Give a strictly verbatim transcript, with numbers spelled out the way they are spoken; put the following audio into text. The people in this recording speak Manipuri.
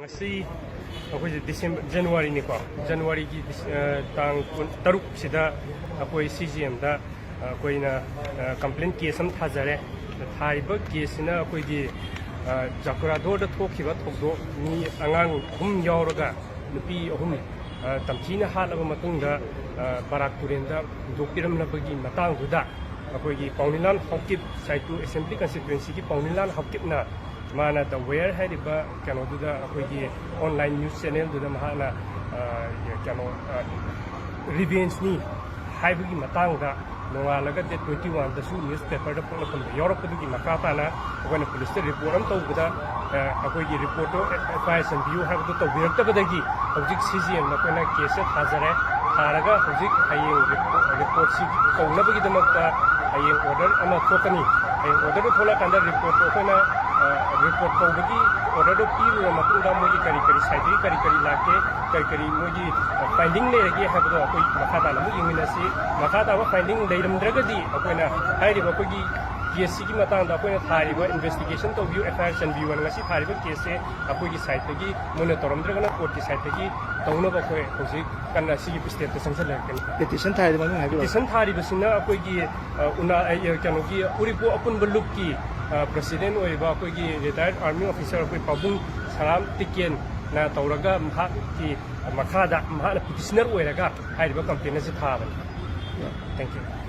ꯉꯁꯤ ꯑꯩꯈꯣꯏꯁꯦ ꯗꯤꯁꯦꯝꯕꯔ, ꯖꯅꯋꯥꯔꯤꯅꯤꯀꯣ, ꯖꯅꯋꯥꯔꯤꯒꯤ ꯗꯤꯁ-, ꯑ, ꯇꯥꯡ ꯀꯨꯟ ꯇꯔꯨꯛꯁꯤꯗ ꯑꯩꯈꯣꯏ ꯁꯤ ꯖꯤ ꯑꯦꯝꯗ ꯑꯩꯈꯣꯏꯅ, ꯑ, ꯀꯝꯄ꯭ꯂꯦꯟ ꯀꯦꯁ ꯑꯃ ꯊꯥꯖꯔꯦ꯫ ꯊꯥꯔꯤꯕ ꯀꯦꯁꯁꯤꯅ ꯑꯩꯈꯣꯏꯒꯤ, ꯑ, ꯖꯀꯨꯔꯥꯗꯣꯔꯗ ꯊꯣꯛꯈꯤꯕ ꯊꯧꯗꯣꯛ, ꯃꯤ ꯑꯉꯥꯡ ꯑꯍꯨꯝ ꯌꯥꯎꯔꯒ ꯅꯨꯄꯤ ꯑꯍꯨꯝ, ꯑ, ꯇꯝꯊꯤꯅ ꯍꯥꯠꯂꯕ ꯃꯇꯨꯡꯗ, ꯑ, ꯕꯔꯥꯛ ꯇꯨꯔꯦꯜꯗ ꯍꯨꯟꯗꯣꯛꯄꯤꯔꯝꯂꯕꯒꯤ ꯃꯇꯥꯡꯗꯨꯗ ꯑꯩꯈꯣꯏꯒꯤ ꯄꯥꯎꯅꯤꯂꯥꯜ ꯍꯥꯎꯀꯤꯞ, ꯁꯥꯏꯇꯨ ꯑꯦꯁꯦꯝꯕ꯭ꯂꯤ ꯀꯟꯁꯇꯤꯇ꯭ꯋꯦꯟꯁꯤꯒꯤ ꯄꯥꯎꯅꯤꯂꯥꯜ ꯍꯥꯎꯀꯤꯞꯅ ꯃꯥꯅ ꯗ ꯋꯦꯌꯔ ꯍꯥꯏꯔꯤꯕ ꯀꯩꯅꯣꯗꯨꯗ, ꯑꯩꯈꯣꯏꯒꯤ ꯑꯣꯟꯂꯥꯏꯟ ꯅ꯭ꯌꯨꯁ ꯆꯦꯅꯦꯜꯗꯨꯗ ꯃꯍꯥꯛꯅ, ꯑ, ꯀꯩꯅꯣ, ꯑ, ꯔꯤꯚꯦꯟꯖꯅꯤ ꯍꯥꯏꯕꯒꯤ ꯃꯇꯥꯡꯗ ꯅꯣꯡꯉꯥꯜꯂꯒ ꯗꯦꯠ ꯇ꯭ꯋꯦꯟꯇꯤ ꯋꯥꯟꯗꯁꯨ ꯅ꯭ꯌꯨꯁ ꯄꯦꯄꯔꯗ ꯄꯣꯛꯂꯛꯐꯝꯗ ꯌꯥꯎꯔꯛꯄꯗꯨꯒꯤ ꯃꯈꯥ ꯇꯥꯅ ꯑꯩꯈꯣꯏꯅ ꯄꯨꯂꯤꯁꯇ ꯔꯤꯄꯣꯔꯠ ꯑꯃ ꯇꯧꯕꯗ, ꯑ, ꯑꯩꯈꯣꯏꯒꯤ ꯔꯤꯄꯣꯔꯠꯇꯣ ꯑꯦꯐ ꯑꯥꯏ ꯑꯥꯔ ꯆꯟꯕꯤꯌꯨ ꯍꯥꯏꯕꯗꯨ ꯇꯧꯕꯤꯔꯛꯇꯕꯗꯒꯤ ꯍꯧꯖꯤꯛ ꯁꯤ ꯖꯤ ꯑꯦꯝꯗ ꯑꯩꯈꯣꯏꯅ ꯀꯦꯁꯁꯦ ꯊꯥꯖꯔꯦ꯫ ꯊꯥꯔꯒ ꯍꯧꯖꯤꯛ ꯍꯌꯦꯡ ꯔꯤꯄꯣꯔꯠ, ꯔꯤꯄꯣꯔꯠꯁꯤ ꯀꯧꯅꯕꯒꯤꯗꯃꯛꯇ ꯍꯌꯦꯡ ꯑꯣꯔꯗꯔ ꯑꯃ ꯊꯣꯛꯀꯅꯤ꯫ ꯍꯌꯦꯡ ꯑꯣꯔꯗꯔꯗꯨ ꯊꯣꯛꯂꯛꯀꯥꯟꯗ ꯔꯤꯄꯣꯔꯠꯇꯣ ꯑꯩꯈꯣꯏꯅ, ꯑ, ꯔꯤꯄꯣꯔꯠ ꯀꯧꯕꯒꯤ ꯑꯣꯔꯗꯔꯗꯨ ꯄꯤꯔꯨꯔ ꯃꯇꯨꯡꯗ ꯃꯣꯏꯒꯤ ꯀꯔꯤ ꯀꯔꯤ ꯁꯥꯏꯠꯇꯒꯤ ꯀꯔꯤ ꯀꯔꯤ ꯂꯥꯛꯀꯦ, ꯀꯔꯤ ꯀꯔꯤ ꯃꯣꯏꯒꯤ, ꯑ, ꯐꯥꯏꯟꯗꯤꯡ ꯂꯩꯔꯒꯦ ꯍꯥꯏꯕꯗꯣ ꯑꯩꯈꯣꯏ ꯃꯈꯥ ꯇꯥꯅ ꯑꯃꯨꯛ ꯌꯦꯡꯃꯤꯟꯅꯁꯤ꯫ ꯃꯈꯥ ꯇꯥꯕ ꯐꯥꯏꯟꯗꯤꯡ ꯂꯩꯔꯝꯗ꯭ꯔꯒꯗꯤ ꯑꯩꯈꯣꯏꯅ ꯍꯥꯏꯔꯤꯕ ꯑꯩꯈꯣꯏꯒꯤ ꯀꯦꯁꯁꯤꯒꯤ ꯃꯇꯥꯡꯗ ꯑꯩꯈꯣꯏꯅ ꯊꯥꯔꯤꯕ ꯏꯟꯚꯦꯁꯇꯤꯒꯦꯁꯟ ꯇꯧꯕꯤꯌꯨ, ꯑꯦꯐ ꯑꯥꯏ ꯑꯥꯔ ꯆꯟꯕꯤꯌꯨ ꯍꯥꯏꯅ ꯉꯁꯤ ꯊꯥꯔꯤꯕ ꯀꯦꯁꯁꯦ ꯑꯩꯈꯣꯏꯒꯤ ꯁꯥꯏꯠꯇꯒꯤ, ꯃꯣꯏꯅ ꯇꯧꯔꯝꯗ꯭ꯔꯒꯅ ꯀꯣꯔꯠꯀꯤ ꯁꯥꯏꯠꯇꯒꯤ ꯇꯧꯅꯕ ꯑꯩꯈꯣꯏ ꯍꯧꯖꯤꯛ ꯀꯟꯅ ꯁꯤꯒꯤ ꯁ꯭ꯇꯦꯞꯇ ꯆꯪꯁꯤꯜꯂꯛꯀꯅꯤ꯫ ꯄꯤꯇꯤꯁꯟ ꯊꯥꯔꯤꯕ ꯃꯃꯤꯡ ꯍꯥꯏꯕꯤꯔꯛꯑꯣ꯫ ꯄꯤꯇꯤꯁꯟ ꯊꯥꯔꯤꯕꯁꯤꯅ ꯑꯩꯈꯣꯏꯒꯤ, ꯑ, ꯎꯅꯥ-, ꯑ, ꯀꯩꯅꯣꯒꯤ ꯎꯔꯤꯄꯣꯛ ꯑꯄꯨꯟꯕ ꯂꯨꯞꯀꯤ, ꯑ, ꯄ꯭ꯔꯁꯤꯗꯦꯟ ꯑꯣꯏꯔꯤꯕ ꯑꯩꯈꯣꯏꯒꯤ ꯔꯤꯇꯥꯌꯔꯠ ꯑꯥꯔꯃꯤ ꯑꯣꯐꯤꯁꯥꯔ ꯑꯩꯈꯣꯏ ꯄꯥꯕꯨꯡ ꯁꯅꯥꯝ ꯇꯤꯀꯦꯟꯅ ꯇꯧꯔꯒ ꯃꯍꯥꯛꯀꯤ ꯃꯈꯥꯗ ꯃꯍꯥꯛꯅ ꯄꯤꯇꯤꯁꯅꯔ ꯑꯣꯏꯔꯒ ꯍꯥꯏꯔꯤꯕ ꯀꯝꯄ꯭ꯂꯦꯟ ꯑꯁꯤ ꯊꯥꯕꯅꯤ꯫ Thank you꯫